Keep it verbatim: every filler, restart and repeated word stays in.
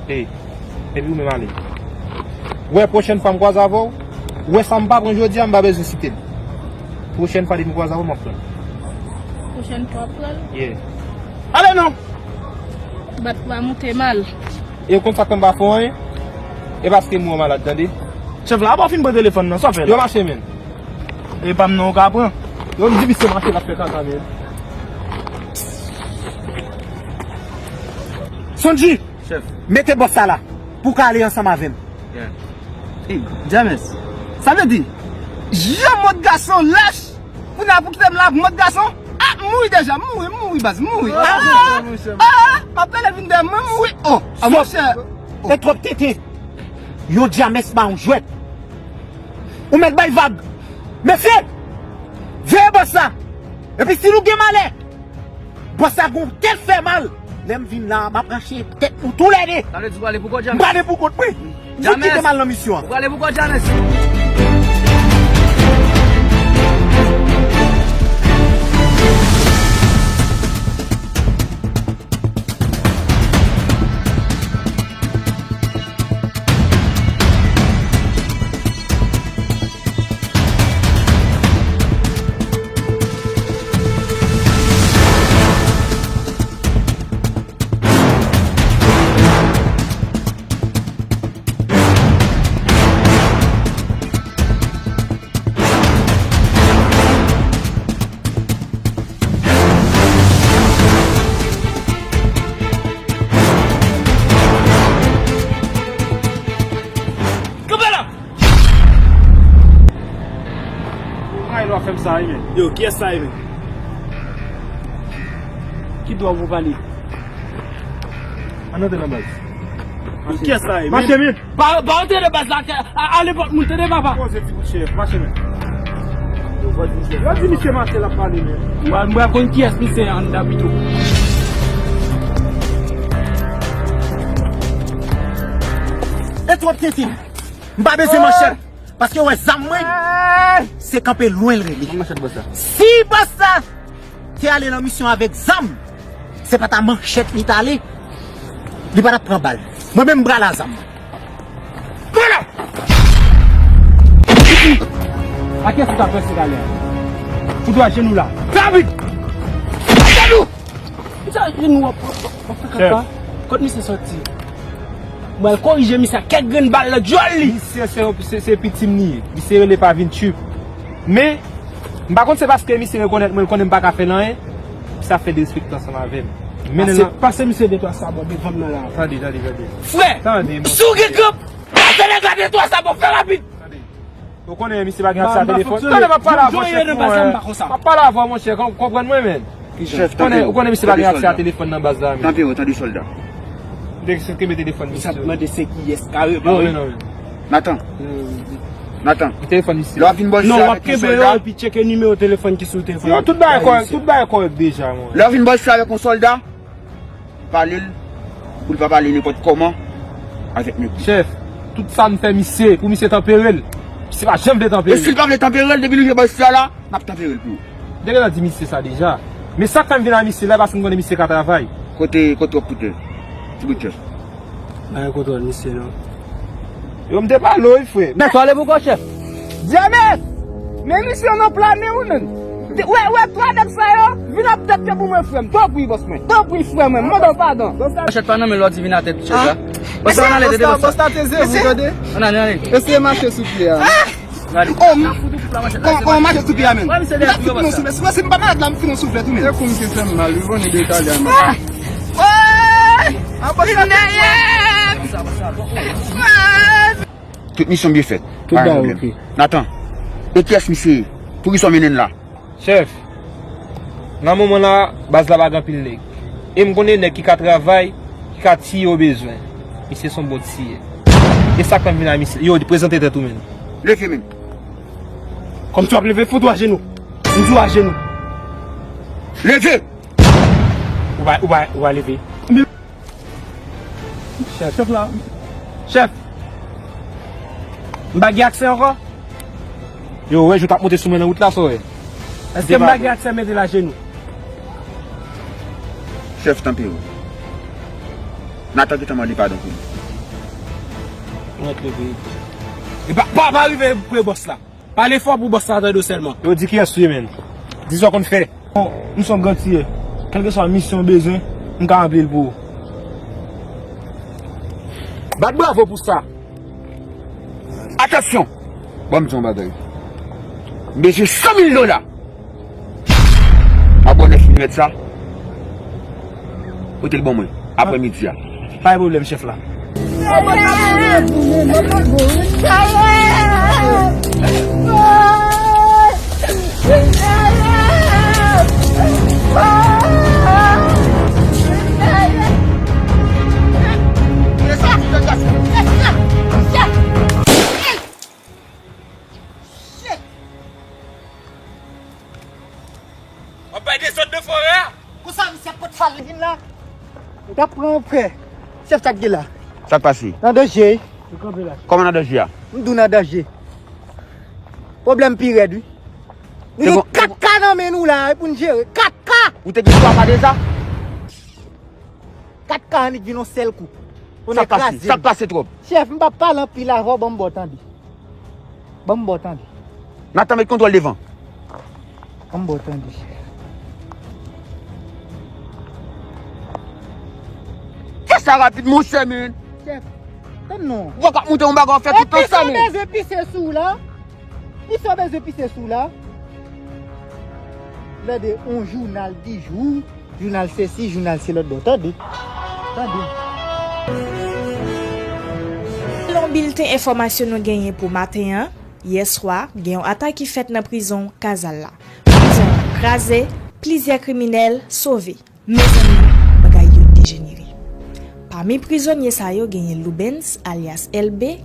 Ey, epi ou menm ale. Wè, pwochèn fwa m kwaze avè w, wè sa m pa pran jodi a, m pa bezwen site l. Pwochèn fwa depi m kwaze avè w, m ap pran l. Pwochèn fwa w ap pran l? Yeah. Ale non! Bat pou pa moute mal. E konn sa k fè m pa fè w anyen? E paske m wè w malad, tande. Chèf la, apa w fin pran telefòn nan, sa w fè la? Yo mache, menn. E pa m nan ou ka pran. Yo, m di misye mache, l ap fè kaka, menn. Sondji! Chèf. Mete bòs sa la pou w ka ale ansanm avè m. Yeah. Ey, James, sa vle di, jan mòd gason lach, kounye a pou kite m la, mòd gason, ah, m mouri deja, m mouri, m mouri, baz, m mouri. Ah, ah, ah, ah, m ap pale vin dèyè mwen, m mouri. Oh, ah, monchè. Ou twòp tenten. Yon James ba yon jwèt. Ou mèt bay vag. Mesye, veye bòs sa. Epi si nou gen malè, bòs sa gon tèt fè mal. Lè m vin la, m ap rache tèt nou toulède. Sa vle di w prale pou kò w, James? M prale pou kont mwen. James. Kite m al nan misyon an. Ou prale pou kò w, James? Kanpe la! Ay, nou ap fè m sa, wi, men. Yo, kiyès sa ye, men? Ki dwa pou pale? Ann antre nan baz. Yo, kiyès sa ye, men? Mache, men. Pa, pa antre nan baz la, a, a, ale pòt moun, tande, papa. Poze ti bout chèf, mache, men. Yo di misye mache, l ap pale, men. Mwen, mwen konn kiyès misye anndan pito. E twòp tenten. M pa bezwen manchèt. Paske w wè zam mwen, se kanpe lwen l rele. Si bòs la te ale nan misyon avèk zam, se pa ta manchèt li t ale, li pa t ap pran bal. Mwen menm m pral a zam mwen. Pran la! A kiyès ou t ap pèse talè a? Fout ou ajenou la. David! Ajenou! Misye ajenou w ap, w ap, w ap fè kaka. Kot misye soti? Mwen al korije misye ak kèk grenn bal nan djòl li. Misye se, se, se piti m li ye. Misye rele pa vin tchup. Men, m pa konn se paske misye rekonèt mwen, l konnen m pa ka fè l anyen. Misye ap fè derespekte ansanm avè m. Mennen nan. Pase misye de twa sabò devan m nan la. Tande, tande, tande. Frè, tande, si w gen kran, pase nèg la de twa sabò, fè rapid. Tande. Ou konnen misye pa gen aksè a telefòn. Tande, m ap pale avè w, chèf mwen. M ap pale avè w, monchè, konprann mwen, men. Ou konnen misye pa gen aksè a telefòn nan baz la, men. Tanpri, tande sòlda. M te kenbe telefòn misye. Sa mande se kiyès kareman, wi. Non, men, non, men. Natan. Natan. Telefòn misye. Lè w ap vin bò isit avèk yon sòlda. Non, w ap kenbe yo epi tcheke nimewo telefòn ki sou telefòn. Yo, tout bagay kòrèk, tout bagay kòrèk deja, mwen. Lè w ap vin bò isit avèk yon sòlda, pale l, pou l pa pale nenpòt kòman avèk nèg yo. Chèf, tout sa m fè misye, pou misye tanpere l. Misye pa janm vle tanpere l. E si l pa vle tanpere l, depi nou rive bò isit la, n ap tanpere l pou ou. M te gentan di misye sa deja. Men sa k fè m vin a misye la, paske m konnen misye ka travay. Kote, kote w ap koute? Ti bout chèf. Pa gen kontwòl misye non. Yo, m te pale w wi, frè. Mèt, w ale pou kò chèf. James! Men misye nan plane ou menm. Wè, wè, twa nèg sa yo, vin ap tèt ke pou mwen, frè m. Tanpri, bòs mwen. Tanpri, frè mwen, m mande w padon. Manchèt pa nan men l, w ap di vin atè chèf la. Bòs la, ann ale, tande bòs la. Bòs la te ze, ou tande? Ann ale, ann ale. Eseye mache sou pye a. Gade. Oh, m, kon, kon mache sou pye a, men. M ta fout nou souflèt. Si mwen se m pa malad la, m fout nou souflèt, wi, men. Se kou m ki fè m mal, wi, bon, nou de Italyan, man. Ah! Tout misyon byen fèt. Pa gen pwoblèm. Natan, e kiyès misye ye? Poukisa w mennen l la? Chèf, nan moman la, baz la pa gen anpil nèg. E m konnen nèg ki ka travay, ki ka tiye o bezwen. Misye se yon bon tiyè. E sa k fè m vin a misye. Yo, prezante tèt ou, menn. Leve, menn. Kòmsi w ap leve, fout ou ajenou. M di w ajenou. Leve! Ou pa, ou pa, ou pa leve. Chèf. Chèf la. Chèf. M pa gen aksè ankò? Yo, wè, jou t ap monte sou mwen nan wout la, sa w wè. Èske m pa gen aksè mete l ajenou? Chèf, tanpri. Nathan gentan mande padon pou li. Mwen ret leve. E pa, pa, pa rive pre bòs la. Pale fò pou bòs la tande w sèlman. Yo di kiyès ou ye, menn. Di sa w konn fè. Bon, m se yon gran tiyè. Kèlkeswa misyon w bezwen, m ka ranpli l pou ou. Bat bravo pou sa. Atansyon! Ban m di yon bagay. M bezwen san mil dola. Abòne sou nwit sa. Pote l ban mwen. Aprè midi a. Pa gen pwoblèm, chèf la. W ap bay dezòd nan forè a. Konsa misye ap pot fal vin la. Ou t ap pran yon pè. Chèf, sa k gen la? Sa k pase? Nan danje wi. Li kanpe la. Kòman nan danje a? M di w nan danje. Pwoblèm pi rèd wi. Nou gen kat ka nan men nou la wi pou n jere. Kat ka! Ou te gen twa ka deja? Kat ka annik vin yon sèl kou. Pou n kraze l. Sa k pase? Sa k pase twòp? Chèf, m p ap pale anpil avè w, ban m ba w tande. Ban m ba w tande. Nathan met kontwòl devan. Ban m ba w tande, chèf. Fè sa rapid, monchè, men. Chèf, tann non. W ap moute yon bagay, w ap fè tout tan sa, men. Epi sa w bezwen pise sou w la? Kisa w bezwen pise sou la? Lè de yon jounal di jou, jounal sesi, jounal se lòt bò. Tande. Tande. Selon bilten enfòmasyon nou genyen pou maten an, yè swa, gen yon atak ki fèt nan prizon Kazal la. Prizon an kraze, plizyè kriminèl sove. Mezanmi, bagay yo dejenere. Pami prizonye sa yo genyen Loubens, alyas L B,